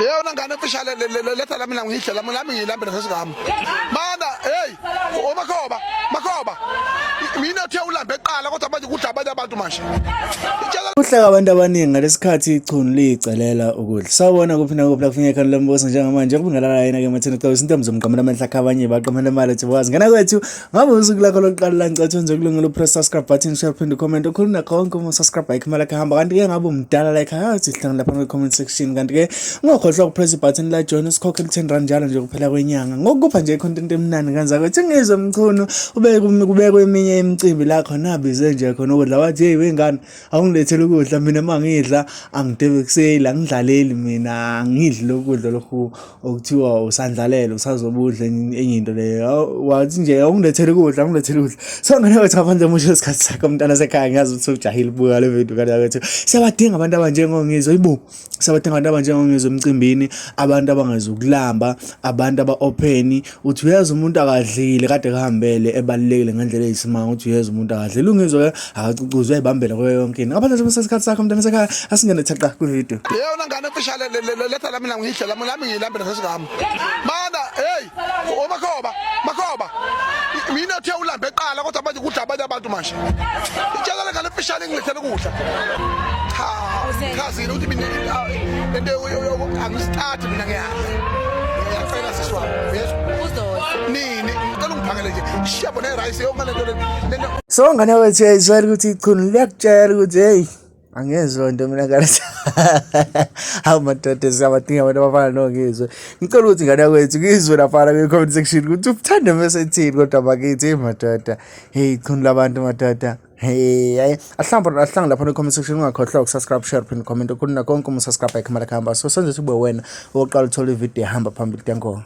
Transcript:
Yeyona ngane emfishane letha la mina ngidle la nami ngilambe nasesigama. Mana hey omakhoba makhoba mina uthe ulambe eqala kodwa manje kudla abanye abantu manje. Kuhleka abantu abaningi ngalesikhathi ichunu liyicelela ukudla. Sawubona kuphi nakuphi la kufinye ekhanda lombuso njengamanje kubingelala yena ke mathina xa isintombi zomqamela amehla akhe abanye baqamela imali ethi wazi. Ngena kwethu ngabe usuku lakho lokuqala la ngicela wenze kulungile upress subscribe button share phinde comment okhuluma nakho konke uma subscribe ayikho imali yakhe hamba kanti ke ngabe umdala like hayi sihlangana lapha kwi comment section kanti ke ungakhohlwa ukupress ibutton la join usikhokhele 10 rand njalo nje kuphela kwenyanga ngokupha nje content emnandi kanzako ethi ngizwe mchunu ubeke kubekwe eminye imicimbi la khona abize nje khona ukudla wathi hey wengane awungilethele ukudla mina uma ngidla angidebekiseli angidlaleli mina angidli lokudla lokhu okuthiwa usandlalela usazobudla enye into leyo wathi nje awungilethele ukudla awungilethele ukudla so ngane wethu ngaphandle musho isikhathi sakho mntana sekhaya ngiyazi ukuthi ujahile ubuka le video kanti yakwethu siyabadinga abantu abanjengongizwe ibo siyabadinga abantu abanjengongizwe emcimbini abantu abangezukulamba abantu aba-open uthi uyeza umuntu akadlile kade kuhambele ebalulekile ngendlela eyisimanga uthi uyeza umuntu akadlile ungizwe akacucuzi uyayibambela kuyo yonke into ngaphandle nje sesikhathi sakho mntana sekhaya asingene thaqa kwividiyo Yeyona ngane emfishane letha la mina ngidle la nami ngilambe nasesigama. Mana hey omakhoba makhoba mina uthe ulambe eqala kodwa manje kudla abanye abantu manje. Itshela le ngane emfishane ngilethele ukudla. Cha chazile ukuthi mina lento angisithathi mina ngiyadla. Ngiyacela sisi wami uyezwa? Nini ngicela ungiphakele nje shiyabo ne-rice yonke lento lento so ngane wethu uyayizwela ukuthi ichunu liyakutshela ukuthi hey angezwa nto mina ngane hawu madoda siyabadinga abantu abafana nongizwe ngicela ukuthi ngane yakwethu ngizwe laphana kwi-comment section ukuthi uthanda mese ethini kodwa bakithi hey madoda hey ichunu labantu madoda hey hayi ahlamba ahlanga lapha kwi-comment section ungakhohlwa ukusubscribe share pin comment okhuluma konke uma usubscribe ayikho imali kuhamba so senze ube wena oqala uthola ividiyo ehamba phambili danko.